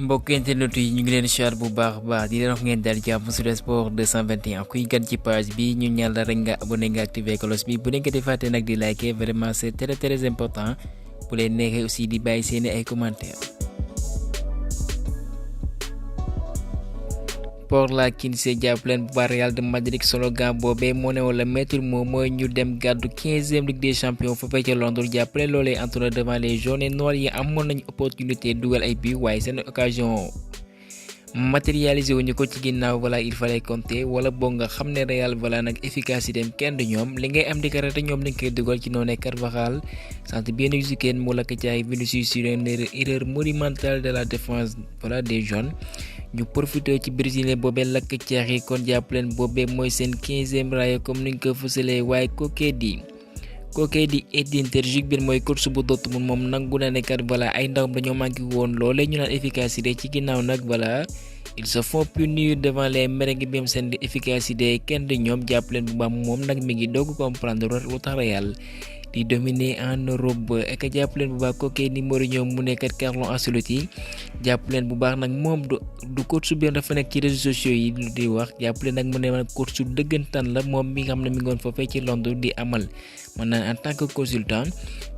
mbokk internet yi ñu ngi leen siyaar bu baax di leen wax ngeen daal jàmm sur sport 221 kuy gan ci page bi ñu ñaan la rek nga abonné nga activer cloche bi bu leen ko di fàtte nag di liker vraiment c'est très important bu leen neexee aussi di bàyyi seeni ay commentaires. Pour la Kinsey jàppaleen bu baax Real de Madrid slogan boobee moo ne wala maître moom mooy ñu dem gàddu 15e Ligue des Champions foofee ca Londres jàppale loolee entouré devant les jaunes et noirs yi amoon nañu opportunité dugal ay but waaye seen occasion matérialisé wuñu ko ci ginnaaw il fallait compter wala boog nga xam ne Real nag efficacité am kenn du ñoom li ngay am di karate ñoom dañ koy dugal ci noonu Carvajal centre bien exécuté mu la ko caay Vinicius sur une erreur monumentale de la défense des jaunes. ñu profité ci brésilien boobee lakk ceex yi kon jàppaleen boobee mooy seen 15e raaya comme niñ ko fësalee waaye kookee di Edin Terzic bi mooy coach bu Dortmund moom nangu na ne kat ay ndawam dañoo manqué woon loolee ñu naan efficacité ci ginnaaw nag ils se font punir devant les merengues bi am seen efficacité kenn di ñoom jàppaleen bu baax moom nag mi ngi doog comprendre lu tax Real di dominer en Europe ak jàppaleen bu baax kookee ni Mourinho mu nekkat Carlo Ancelotti jàppaleen bu baax nag moom du coach bi dafa nekk ci réseaux sociaux yi di wax jàppaleen nag mu ne man coach su dëggantaan la moom mi nga xam ne mi ngi woon foofee ci Londres di amal man naan en tant que consultant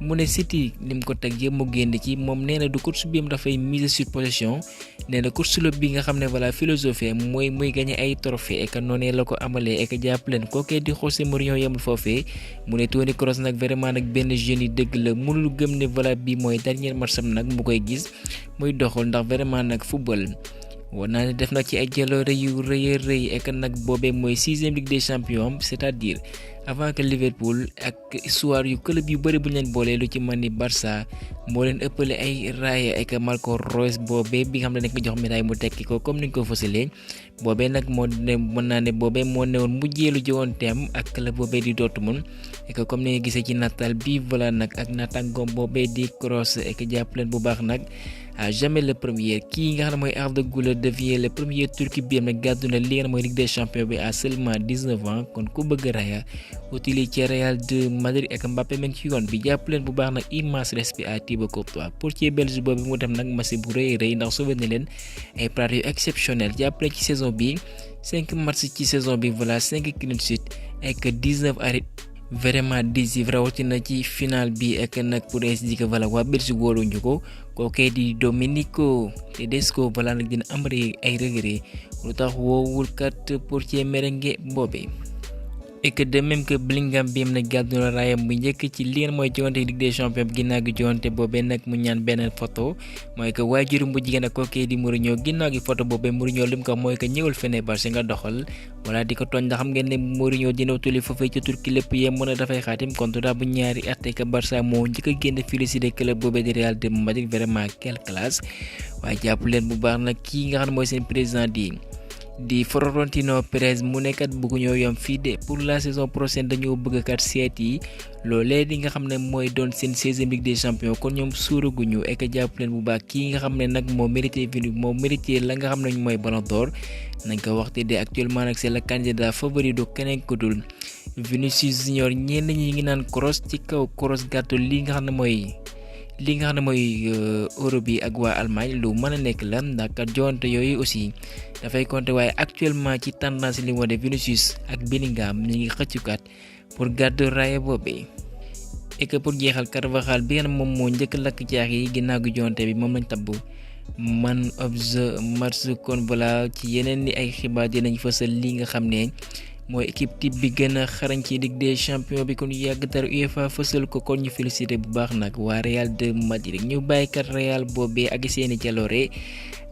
mu ne City lim ko teg yëpp mu génn ci moom nee na du coach bi dafay miser sur possession nee na coach la bi nga xam ne philosophie mooy muy gagné ay trophée et que noonu la ko amalee et que jàppaleen kookee di José Mourinho yemul foofee mu ne Toni Kroos nag vraiment nag benn jeune yi dëgg la mënul gëm ne bii mooy dernier match am nag mu koy gis muy doxal ndax vraiment nag football war naa ne def na ci ay jaloore yu rëy et que nag boobee mooy 6e Ligue des Champions c'est-à-dire avant que Liverpool ak histoire yu club yu bëri bu ñu leen boolee lu ci mën ni Barça moo leen ëppale ay raaya ak Marco Reus boobee bi nga xam ne dañ ko jox médaille mu tekki ko comme ni ñu ko fësalee boobee nag moo ne mën naa ne boobee moo newoon mujjeelu jowanteem ak club boobee di Dortmund et que comme ni nga gisee ci natal bi nag ak naataangoom boobee di Kroos et que jàpp leen bu baax nag à jamais le premier kii nga xam ne mooy Arda Güler devient le premier turc bi am nag gàddu na li nga xam mooy Ligue des Champions bi à seulement 19 ans kon ku bëgg raaya utile ci Real de Madrid ak Mbappé mi ngi ci yoon bi jàpp leen bu baax nag immense respect à Thibaut Courtois portier belge boobu mu dem nag match bu rëy ndax sauvé na leen ay plateau yu exceptionnel jàpp leen ci saison bi 5 matchs ci saison bi 5 clean sheet ak 19 arrêts vraiment décisif rawatina ci final bi ak nag pour ainsi dire que waa Belgique wóoluñu ko kookee di Domenico Tedesco nag dina am ay regret lu tax woowul kat portier merengue boobe et que de même que Bellingham bi am na gàddu na raayam bu njëkk ci li mooy joŋante Ligue des Champions ginnaaw gi joŋante boobee nag mu ñaan benn photo mooy que waajurum bu jigéen ak kookee di Mourinho ginnaaw gi photo boobee Mourinho lim ko mooy que ñëwal Fenerbahçe nga doxal di ko tooñ ndax xam ngeen ne Mourinho dina utali foofee ca Turquie lépp yem mën a dafay xaatim contrat bu ñaari at ak Barça moo njëkk a génn félicité club boobee di Real de Madrid vraiment quelle classe waaye jàpp leen bu baax nag kii nga xam ne mooy seen président di Florentino Perez mu nekkat bëggu ñoo yom fii de pour la saison prochaine dañoo bëgg kat seet yi loolee di nga xam ne mooy doon seen 16e Ligue des Champions kon ñoom suuraguñu et que jàpp leen bu baax kii nga xam ne nag moo mérité la nga xam ne mooy Ballon d'Or nañ ko waxte de actuellement nag c'est le candidat favori du keneen ku dul Vinicius Junior ñenn ñi ngi naan Kroos ci kaw Kroos gàttu li nga xam ne mooy Euro bi ak waa Allemagne lu mën a nekk la ndax kat joonte yooyu aussi dafay compter waaye actuellement ci tendance li wane Vinicius ak Bellingham ñi ngi xëccukat pour gàddu raaya boobee et que pour jeexal Carvajal bi nga moom moo njëkk lakk caax yi ginnaaw gi joonte bi moom lañ tabbu man of the match kon ci yeneen ni ay xibaar dinañ fësal li nga xam ne mooy équipe type bi gën a xarañ ci Ligue des Champions bi kon yàgg dara UEFA fësal ko kon ñu félicité bu baax nag waa Real de Madrid ñu bàyyikat Real boobee ak seeni jaloore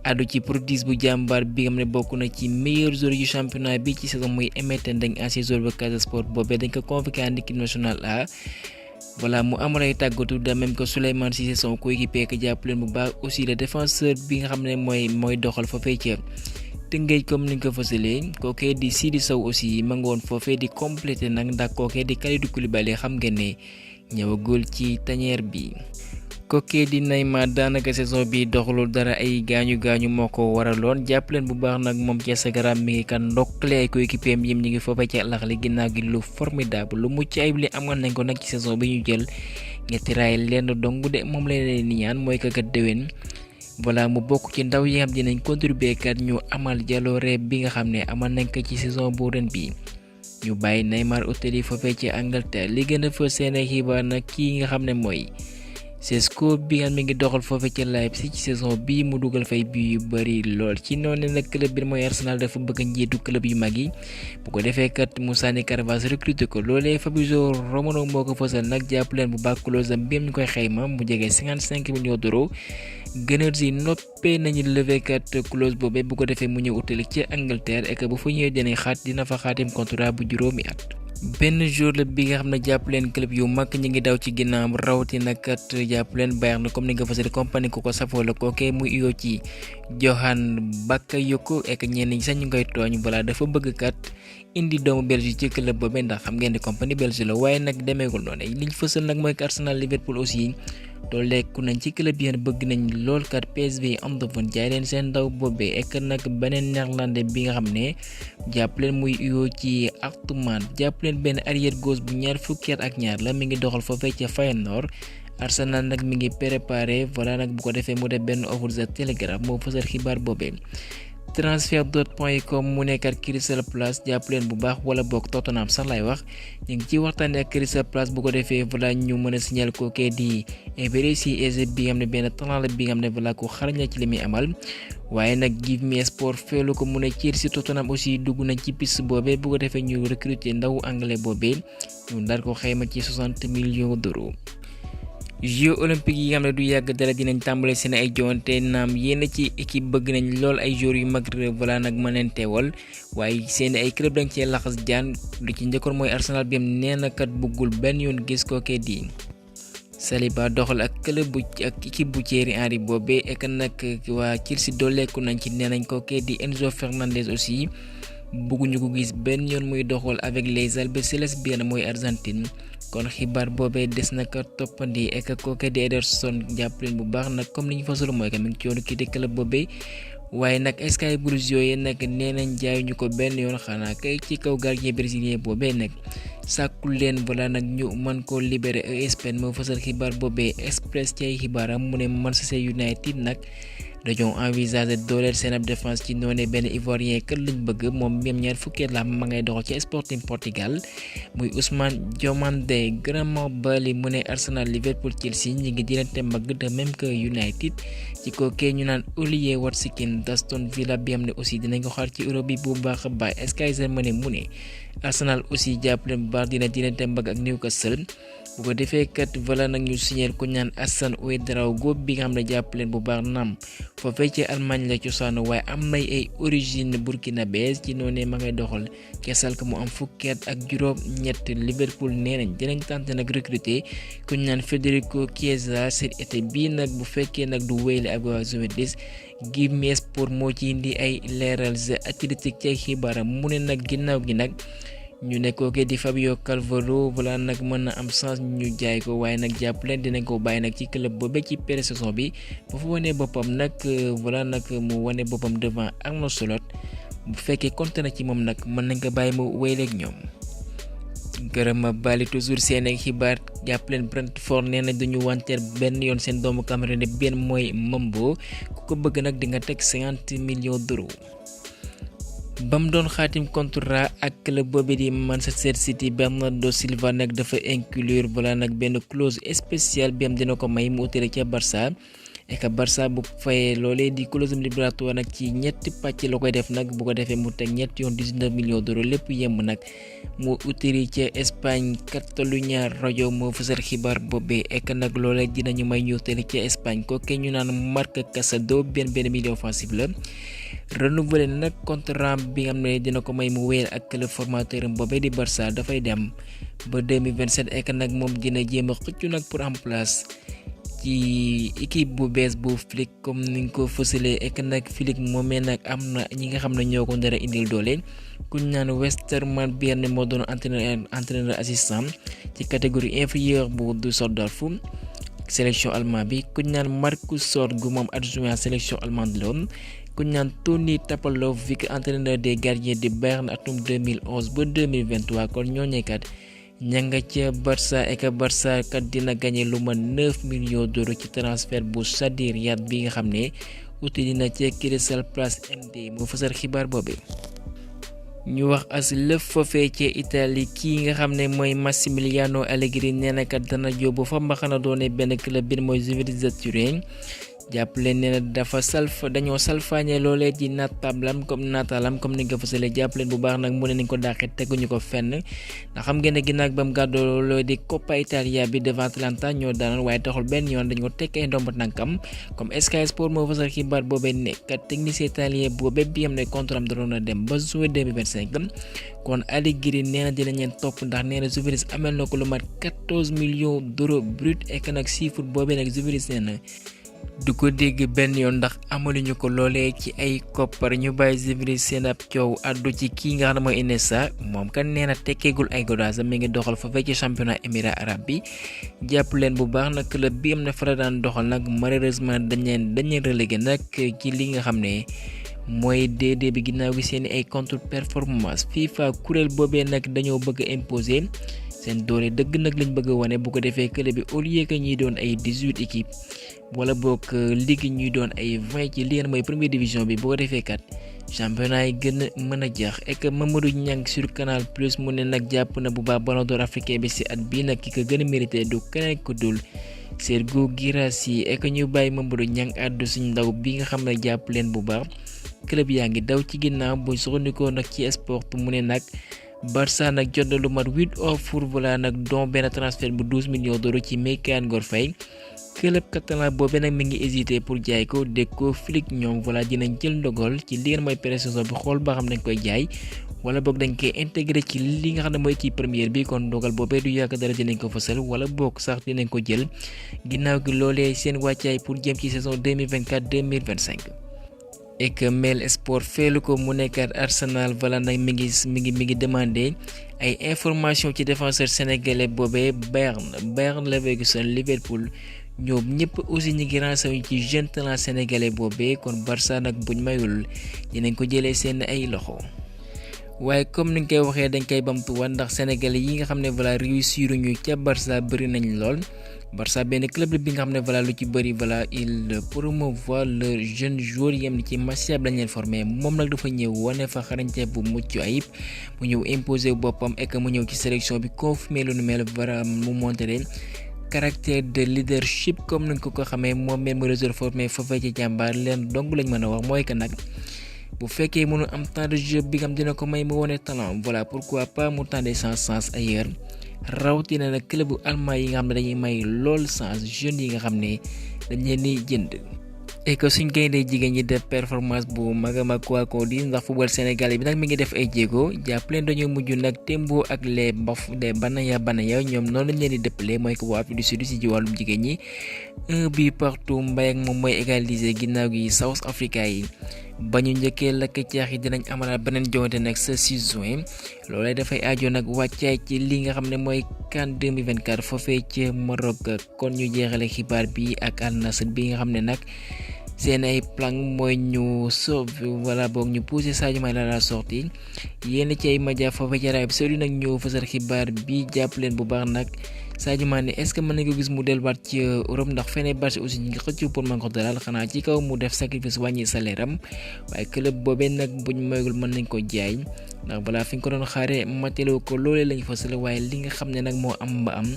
addu ci prodige bu jàmbaar bi nga xam ne bokk na ci meilleur joueur yu championnat bi ci saison muy Emerson dañ ancien joueur ba Casa Sport boobee dañ ko convoqué en équipe nationale A mu amal ay tàggatu de même que Souleymane Cissé son coéquipier ak jàppaleen bu baax aussi le défenseur bi nga xam ne mooy doxal foofee ca Tëngéej comme ni nga ko fësalee kookee di Sidi Sow aussi ma nga woon foofee di complété nag ndax kookee di Kalidou Koulibaly xam ngeen ne ñëwagul ci tanière bi kookee di Neymar daanaka saison bi doxalul dara ay gaañu moo ko waraloon jàppaleen bu baax nag moom ci Instagram mi ngi kan ndokkale ay coéquipier am ñi ngi foofee ci Al Ahly ginnaaw gi lu formidable lu mucc ayib li amoon nañ ko nag ci saison bi ñu jël ñetti raay lenn dong de moom la leen di ñaan mooy que kat déwén voilà mu bokk ci ndaw yi nga xam dinañ contribuer kat ñu amal jaloore bi nga xam ne amal nañ ko ci saison bu ren bi ñu bàyyi Neymar utali foofee ci Angleterre li gën a fës seen xibaar nag kii nga xam ne mooy Cesco bi nga mi ngi doxal foofee ci Leipzig ci saison bii mu dugal fay bi yu bari lool ci noonu nag club bi mooy Arsenal dafa bëgg njiitu club yu mag yi bu ko defee kat mu sànni Carvajal recruter ko loolee Fabrizio Romano moo ko fësal nag jàpp leen bu baax clause am bi ñu koy xayma mu jege 55 millions d'euros Gunners yi noppee nañu lever kat clause boobee bu ko defee mu ñëw utali ci Angleterre et que bu fa ñëwee dina fa xaatim contrat bu juróomi at. benn jour la bi nga xam ne jàpp leen club yu mag ñi ngi daw ci ginnaaw rawatina kat jàpp leen Bayern comme ni nga fas compagnie ku ko safoo la kooke muy iyoo ci Johan Bakayoko ek ñenn ñi sax ñu koy tooñ balaa dafa bëgg kat indi doomu Belgique ci club boobee ndax xam ngeen ni compagnie belge la waaye nag demeegul noonu liñ fësal nag mooy Arsenal Liverpool aussi dooleeku nañ ci club yi bëgg nañ lool kat PSV Eindhoven jaay leen seen ndaw boobee ek nag beneen néerlandais bi nga xam ne jàpp leen muy iyoo ci Achterman jàpp leen benn arrière gauche bu ñaar fukki at ak ñaar la mi ngi doxal foofee ca Feyenoord Arsenal nag mi ngi préparé voilà nag bu ko defee mu def benn offre de Telegraph moo fësal xibaar boobee transfert.com mu nekkat Crystal Palace jàpp leen bu baax wala boog Tottenham sax lay wax ñu ngi ci waxtaanee ak Crystal Palace bu ko defee voilà ñu mën a signal ko kee di Eberechi Eze bi nga xam ne benn talent la bi nga xam ne voilà ko xarañ la ci li muy amal waaye nag Give Me Sport feelu ko mu ne Chelsea Tottenham aussi dugg nañ ci piste boobee bu ko defee ñu recruter ndaw anglais boobee ñu ndar ko xayma ci 60 millions d'euros. Jeux olympiques yi nga xam ne du yàgg dara dinañ tàmbale seen ay joŋante naam yenn ci équipe bëgg nañ lool ay joueurs yu mag voilà nag mën leen teewal waaye seen ay club dañ cee laxas jaan lu ci njëkkoon mooy Arsenal bi am nee na kat bëggul benn yoon gis kookee di Saliba doxal ak club bu ak équipe bu Thierry Henry boobee ek nag waa Chelsea dooleeku nañ ci nee nañ kookee di Enzo Fernandez aussi bëgguñu ko gis benn yoon muy doxal avec les albicelestes bi mooy Argentine kon xibaar boobee des na ko toppandi ek kooke di Ederson jàpp leen bu baax nag comme li ñu fasul mooy que mi ngi ci yoonu quitté club boobee waaye nag Sky Blues yooyu nag nee nañ jaayuñu ko benn yoon xanaa kay ci kaw gardien brésilien boobee nag sàkkul leen voilà nag ñu mën koo libéré ESPN moo fasal xibaar boobee Express ci ay xibaaram mu ne Manchester United nag dañoo envisagé dooleel seen ab défense ci noonee benn ivoirien kër lañ bëgg moom même ñaar fukki at la ma ngay doxal ci Sporting Portugal muy Ousmane Diomandé Gramont Bally mu ne Arsenal Liverpool Chelsea ñi ngi dinante mbagg de même que United ci kookee ñu naan Olivier Watkins d'Aston Villa bi am ne aussi dinañ ko xaar ci Europe bi bu baax a baax Sky Germany mu ne Arsenal aussi jàppale bu baax dina dinante mbagg ak Newcastle bu ko defee kat voilà nag ñu signé ku ñaan Assane Ouédraogo góob bi nga xam ne jàpp leen bu baax naam foofee ci Allemagne la cosaanu waaye am nay ay origine burkinabé ci noonee ma ngay doxal ca Schalke mu am fukki at ak juróom ñett Liverpool nee nañ dinañ tenter nag recruter ku ñaan Federico Chiesa seen été bii nag bu fekkee nag du wéyle ak waa Juventus Give Me Sport moo ci indi ay leeral The Athletic ci xibaaram mu ne nag ginnaaw gi nag ñu ne kooke di Fabio Carvalho voilà nag mën na am chance ñu jaay ko waaye nag jàpp leen dinañ ko bàyyi nag ci club boobee ci pré-saison bi bu fa wane boppam nag voilà nag mu wane boppam devant Arne Slot bu fekkee compte na ci moom nag mën nañ ko bàyyi mu wéyleeg ñoom. gërëma bali toujours seen ay xibaar jàpp leen Brentford nee na duñu wanteer benn yoon seen doomu Cameroun benn mooy Mambo ku ko bëgg nag di nga teg 50 millions d'euros. bam doon xaatim contrat ak club boobu di Manchester City Bernardo Silva nag dafa inclure voilà nag benn clause spéciale bi am dina ko may mu utile ca Barça et que Barça bu fayee loolee di clause libératoire nag ci ñetti pàcc la koy def nag bu ko defee mu teg ñetti yoon 19 millions d'euros lépp yemb nag mu utili ca Espagne Catalunya rajo moo fësal xibaar boobee et que nag loolee dinañu may ñu utili ca Espagne kooke ñu naan Marc Casado benn milieu offensif la renouvelé nag contrat bi nga xam ne dina ko may mu wéyal ak club formateur boobee di Barça dafay dem ba 2027 et que nag moom dina jéem a xëccu nag pour am place ci équipe bu bees bu Flick comme niñ ko fësalee et que nag Flick moomee nag am na ñi nga xam ne ñoo ko dara indil doole kuñ naan Westerman bi ne moo doon entraîneur assistant ci catégorie inférieure bu Düsseldorf sélection allemande bi kuñ naan Markus Sorg moom adjoint sélection allemande loon ku ñaan Toni Tapalovic entraîneur des gardiens de Berne atum 2011 ba 2023 kon ñooñee kat ña nga ca Barça et que Barça kat dina gagné lu ma 9 millions d'euros ci transfert bu Sadi Riyad bi nga xam ne uti dina ca Crystal Palace MD moo fësal xibaar boobu. ñu wax as lëf foofee ca Italie kii nga xam ne mooy Massimiliano Allegri nee na kat dana jóobu fa mbaxana doone benn club bi mooy Juventus de Turin jàppale nee na dañoo salfaañe loolee ci nataalam comme ni nga ko fësalee jàppaleen bu baax nag mu ne ni ko dàqee teguñu ko fenn ndax xam ngeen ne ginnaaw ba mu gàddoo loolu di Coppa Italia bi devant Atalanta ñoo daanoon waaye taxul benn yoon dañu ko tekk ay ndomba tànkam comme Sky Sport moo fësal xibaar boobee nekkat technicien italien boobee bi am ne contrat am da doon a dem ba juin 2025 kon Allegri nee na dinañ leen topp ndax nee na Juventus amel na ko lu mat 14 millions d'euros brut et que nag chiffre boobee nag Juventus nee na du ko dégg benn yoon ndax amaluñu ko loolee ci ay koppar ñu bàyyi Juventus seen ab coow addu ci kii nga xam ne mooy Iniesta moom kan nee na tekkeegul ay godaasam mi ngi doxal fa fekk ci championnat émirats arabes bi jàpp leen bu baax nag club bi am na fa la daan doxal nag malheureusement dañ leen relégué nag ci li nga xam ne mooy DD bi ginnaaw gi seen ay contre performance FIFA kuréel boobee nag dañoo bëgg a imposer seen doole dëgg nag lañ bëgg a wane bu ko defee club bi au lieu que ñuy doon ay 18 équipes wala boog ligue ñuy doon ay 20 ci li mooy première division bi boo ko defee kat championnat yi gën a mën a jeex et que Mamadou Niang sur Canal Plus mu ne nag jàpp na bu baax ballon d'or africain bi si at bii nag ki ko gën a mérité du keneen ko dul Sergio Guirassy et que ñu bàyyi Mamadou Niang àddu suñ ndaw bi nga xam ne jàpp leen bu baax club yaa ngi daw ci ginnaaw buñ soxandikoo nag ci sport mu ne nag Barça nag jot na lu mat 8 offres voilà nag dont benn transfert bu 12 millions d'euros ci Mikayil Ngor Faye club catalan boobee nag mi ngi hésité pour jaay ko dégg ko Flick ñoom voilà dinañ jël ndogal ci li ngeen mooy pré-saison bi xool ba xam dañ koy jaay wala boog dañ koy intégré ci li nga xam ne mooy ci première bi kon ndogal boobee du yàgg dara dinañ ko fësal wala boog sax dinañ ko jël ginnaaw gi loolee seen wàccaay pour jëm ci saison 2024-2025. et que Mail Sport feelu ko mu nekkaat Arsenal voilà nag mi ngi demandé ay information ci défenseur sénégalais boobee Bayer Leverkusen Liverpool ñoom ñëpp aussi ñi ngi renseigné ci jeune talent sénégalais boobee kon Barça nag buñ mayul dinañ ko jëlee seen ay loxo. waaye comme ni nga koy waxee dañ koy bamtuwaat ndax sénégalais yi nga xam ne voilà réussir ñu ca Barça bëri nañ lool. Barça benn club bi nga xam ne voilà lu ci bëri voilà il promouvoit leurs jeunes joueurs yem ci Masia lañ leen formé moom nag dafa ñëw wane fa xarañte bu mucc ayib mu ñëw imposer boppam et que mu ñëw ci sélection bi confirmé lu nu mel bara mu montré caractère de leadership comme nañ ko xamee moom même réseau formé foofee ci jàmbaar leen dong lañ mën a wax mooy que nag bu fekkee mënu am temps de jeu bi nga xam dina ko may mu wane talent voilà pourquoi pas mu tànnee sens ailleurs. rawatina nag club bu allemand yi nga xam ne dañuy may lool chance jeunes yi nga xam ne dañ leen di jënd. et que suñ gayndee jigéen ñi def performance bu mag a mag quoi qu'on dise ndax football sénégalais bi nag mi ngi def ay jéego jàpp leen dañoo mujj nag tembo ak les banaya ñoom noonu lañ leen di dëppale mooy que waa Afrique du Sud si ci wàllum jigéen ñi 1 but partout mbay ak moom mooy égaliser ginnaaw gi South Africa yi. ba ñu njëkkee lakk caax yi dinañ amalaat beneen joŋante nag sa 6 juin loolee dafay aajo nag wàccaay ci li nga xam ne mooy CAN 2024 foofee ca Maroc kon ñu jeexale xibaar bi ak Al Nassr bi nga xam ne nag seen ay plan mooy ñu sauve wala boog ñu pousser Sadio Mané à la sortie yenn ci ay média foofee ca Arabie Saoudite nag ñoo fësal xibaar bi jàpp leen bu baax nag Sadio Mané est-ce que mën nañ ko gis mu delluwaat ci Europe ndax Fenerbahçe aussi ñu ngi xëccu pour mën ko dalal xanaa ci kaw mu def sacrifice wàññi salaire am waaye club boobee nag buñ moygul mën nañ ko jaay ndax balaa fi ñu ko doon xaaree mateloo ko loolee lañ fasal waaye li nga xam ne nag moo am ba am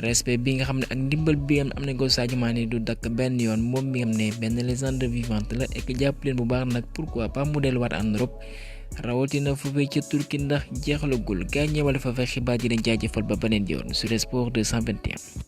respect bi nga xam ne ak ndimbal bi am nañ ko Sadio Mané du dakk benn yoon moom mi nga xam ne benn légende vivante la et que jàpp leen bu baax nag pourquoi pas mu delluwaat en Europe rawatina foofee ca Turquie ndax jeexalagul gaa ñëwal fa fa xibaar yi dañ jaajëfal ba beneen yoon sur Sport 221.